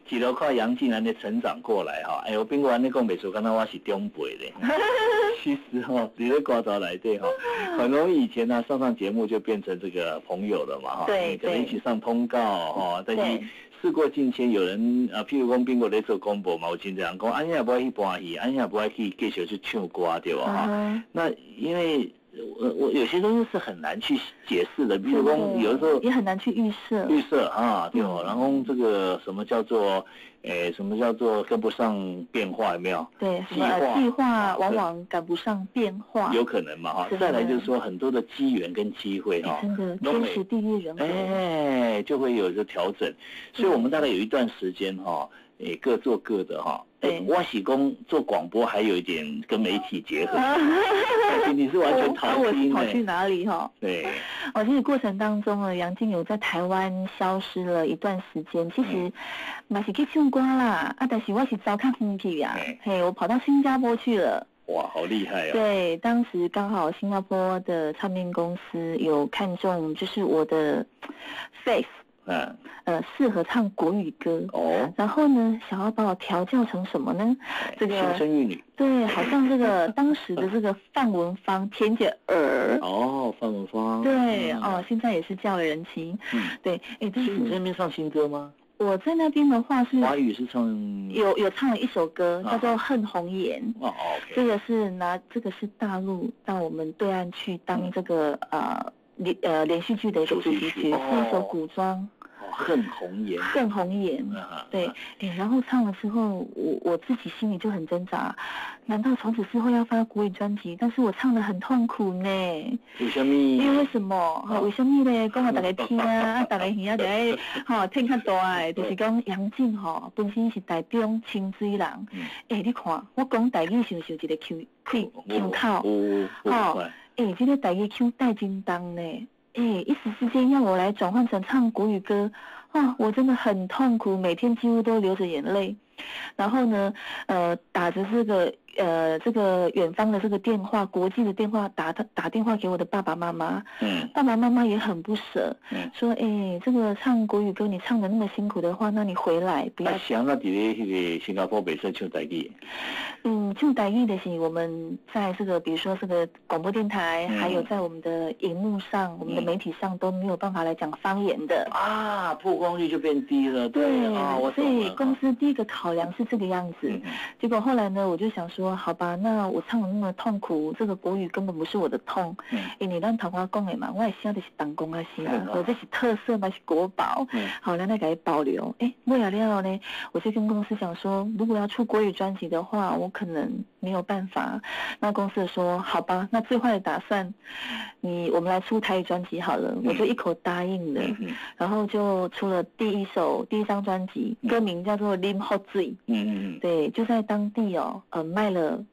一路看楊靜按呢成長過來哈，哎，我變過按呢講袂輸，敢若我是長輩咧。其實哈，佇咧歌壇內底哈，很容易以前呢上上節目就變成這個朋友了嘛哈，可能一起上通告哈，但是事過境遷，有人啊，譬如講邊個咧做廣播嘛，有真濟人講，啊你也無愛去搬戲，啊你也無愛去繼續去唱歌對無哈？那因為我有些東西是很難去解釋的，比如講有的時候也很難去預設。預設啊，對哦。然後這個什麼叫做，誒，什麼叫做跟不上變化？有沒有？對，計劃計劃往往趕不上變化。有可能嘛？哈。再來就是說很多的機緣跟機會哈，真的天時地利人和，哎，就會有一個調整。所以我們大概有一段時間哈，誒，各做各的哈。我是講做廣播，還有一點跟媒體結合。你是完全逃我是跑去哪裡哈？對。哦，其實過程當中呢，楊靜有在台灣消失了一段時間。其實嘛是去唱歌啦，啊，但是我是走較遠去啊，嘿，我跑到新加坡去了。哇，好厲害啊！對，當時剛好新加坡的唱片公司有看中，就是我的 face。適合唱國語歌哦，然後呢，想要把我調教成什麼呢？這個卿生玉女，對，好像這個當時的這個范文芳甜姐兒哦，范文芳，對哦，現在也是嫁為人妻，對，哎，是你在那邊唱新歌嗎？我在那邊的話是華語是唱有唱了一首歌叫做《恨紅顏》哦，OK，這個是拿這個是大陸到我們對岸去當這個連續劇的一個主題曲，是一首古裝。恨紅顏，恨紅顏，對，哎，然後唱了之後，我自己心裡就很掙扎，難道從此之後要發國語專輯？但是我唱得很痛苦呢。為什麼？因為什麼？為什麼咧？講予大家聽啊，啊，大家耳仔就愛吼聽較大的，就是講楊靜吼本身是台中清水人。欸，你看，我講台語是毋是有一個腔腔口？吼，欸，這個台語腔帶真重呢。欸，一時之間要我來轉換成唱國語歌，啊，我真的很痛苦，每天幾乎都流着眼淚。然後呢，打着這個遠方的這個電話，國際的電話，打電話給我的爸爸媽媽，爸爸媽媽也很不捨，說，欸，這個唱國語歌你唱得那麼辛苦的話，那你回來不要。啊，啥啊，佇咧彼個新加坡袂使唱台語。嗯，唱台語的是我們在這個，比如說這個廣播電台，還有在我們的熒幕上、我們的媒體上都沒有辦法來講方言的。啊，曝光率就變低了。對，啊，所以公司第一個考量是這個樣子。結果後來呢，我就想說，好吧，那我唱的那麼痛苦，這個國語根本不是我的痛。因為咱頭拄講的嘛，我的聲就是重公仔聲，我這是特色嘛，是國寶。好，咱來共伊保留。欸，尾仔了呢，我就跟公司講說，如果要出國語專輯的話，我可能沒有辦法。那公司說，好吧，那最壞的打算，我們來出台語專輯好了。我就一口答應了，然後就出了第一張專輯，歌名叫做《啉予水》。對，就在當地哦，賣了，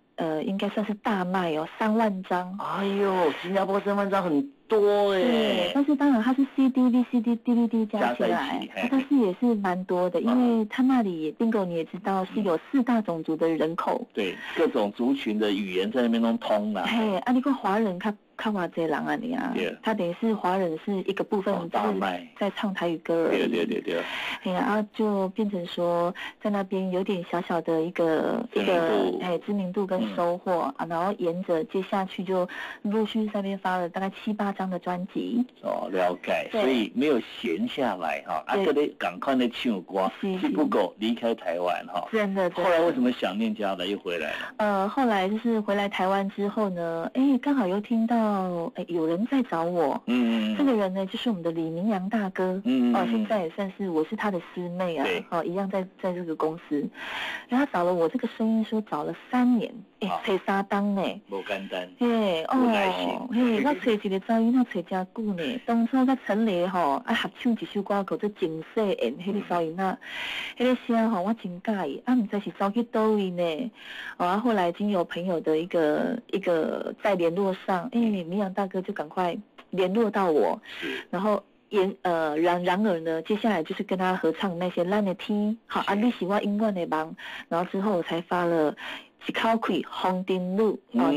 應該算是大賣哦，3萬張。哎呦，新加坡3萬張很多哎。對，但是當然它是 CD、VCD、DVD 加起來，但是也是蠻多的，因為他那裡 Bingo 你也知道是有四大種族的人口。對，各種族群的語言在那邊都通了。嘿，啊，你看華人較較偌濟人按呢啊，他等於是華人是一個部分，是在唱台語歌而已。對對對對。哎呀，啊，就變成說在那邊有點小小的一個哎知名度跟收穫啊，然後沿着接下去就陸續在那邊發了大概七八張的專輯。哦，了解，所以沒有閒下來哈，啊，閣咧趕快咧唱歌，只不過離開台灣哈。真的。後來為什麼想念家了又回來了？後來就是回來台灣之後呢，哎，剛好又聽到哎有人在找我，這個人呢就是我們的李明陽大哥，哦，現在也算是我是他的師妹啊，哦，一樣在這個公司，然後他找了我這個聲音，說找了3年，哎，揣三冬呢，無簡單，嘿，哦，嘿，我揣一個查某囡仔揣誠久呢，當初佮陳雷吼啊合唱一首歌叫做《情世緣》，彼個查某囡仔，彼個聲吼我真佮意，啊，毋知是走去佗位呢，哦，啊，後來經由朋友的一個在聯絡上，哎，明陽大哥就趕快聯絡到我，然後。然而呢，接下來就是跟他合唱那些《咱的天》，好，啊，你是我永遠的夢，然後之後我才發了。一口氣風塵女哦，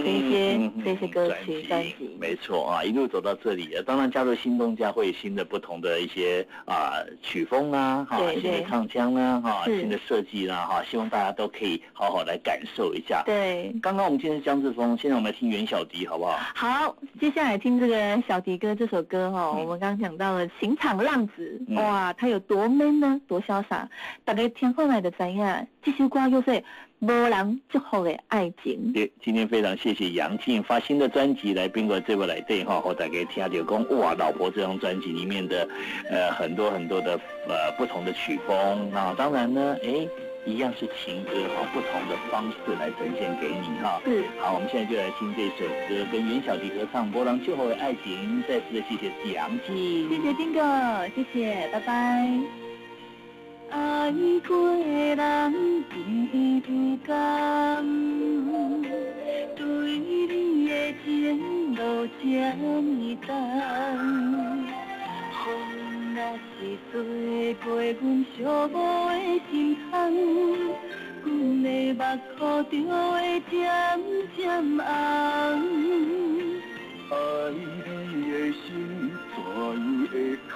這些歌曲專輯，沒錯啊，一路走到這裡啊，當然加入新東家會有新的不同的一些啊曲風啦，哈，新的唱腔啦，哈，新的設計啦，哈，希望大家都可以好好來感受一下。對，剛剛我們聽的是江志峰，現在我們來聽袁小迪，好不好？好，接下來聽這個小迪哥這首歌哈，我們剛剛講到了情場浪子，哇，他有多 man 呢？多瀟灑？大家聽後來就知影，這首歌叫做《無人祝福的愛情》。對，今天非常謝謝楊靜發新的專輯來賓館這部來對哈，我大家聽到講哇，老婆這張專輯裡面的很多很多的不同的曲風，那當然呢，哎，一樣是情歌哈，不同的方式來呈現給你哈。是。好，我們現在就來聽這首歌，跟袁小迪合唱《無人祝福的愛情》。再次的謝謝楊靜，謝謝丁哥，謝謝，拜拜。愛過的人甜不甘，對你的情路這呢重，風若是吹過阮寂寞的心窗，阮的目眶就會漸漸紅。愛你的心怎樣會空？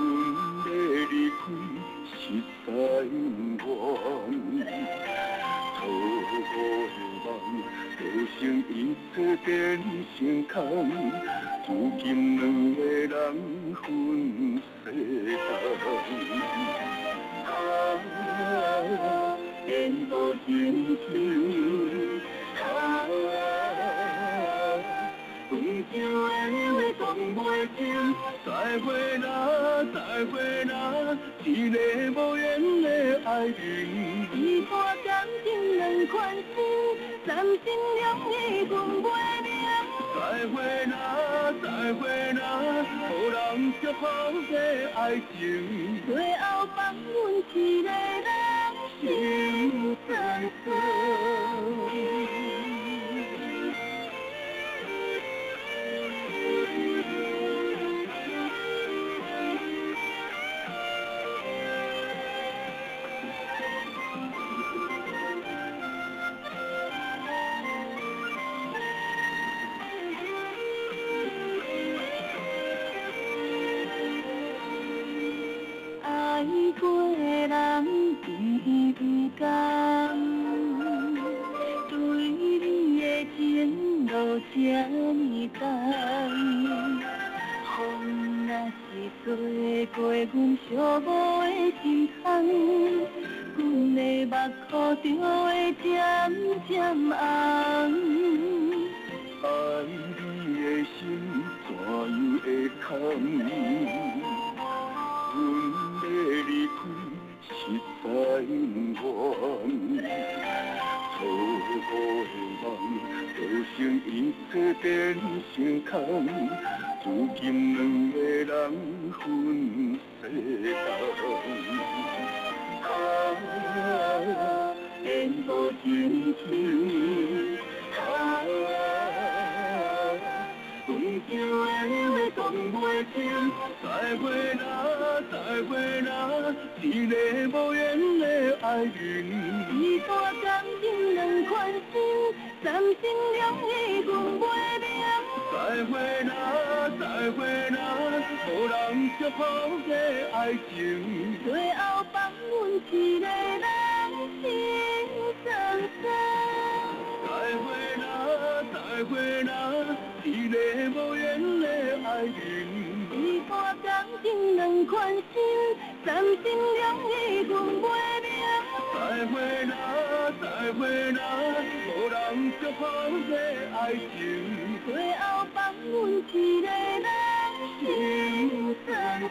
阮欲離開，實在不願。錯誤的夢，造成一切變成空。如今兩個人分西東。啊，緣無情深。啊，分手的話講袂清。再會啦，再會啦，一個無緣的愛情。一段感情兩款心，三心兩意分袂明。再會啦，再會啦，無人祝福的愛情。最後放阮一個人心酸酸。愛過的人甜不甘，對你的情路這呢重，風若是吹過阮寂寞的心窗，阮的目眶就會漸漸紅。愛你的心怎樣會空？阮欲離開，實在不願。錯誤的夢，造成一切變成空。如今兩個人分西東。啊，緣無情深。啊，分手的話講袂清。再會啦，再會啦，一個無緣的愛情。一段感情兩款心，三心兩意分袂明。再會啦，再會啦，無人祝福的愛情。最後放阮一個人心酸酸。再會啦，再會啦，一個無緣的愛情。一段感情兩款心，三心兩意分袂明。再會啦，再會啦，無人祝福的愛情。最後放阮一個人心酸酸。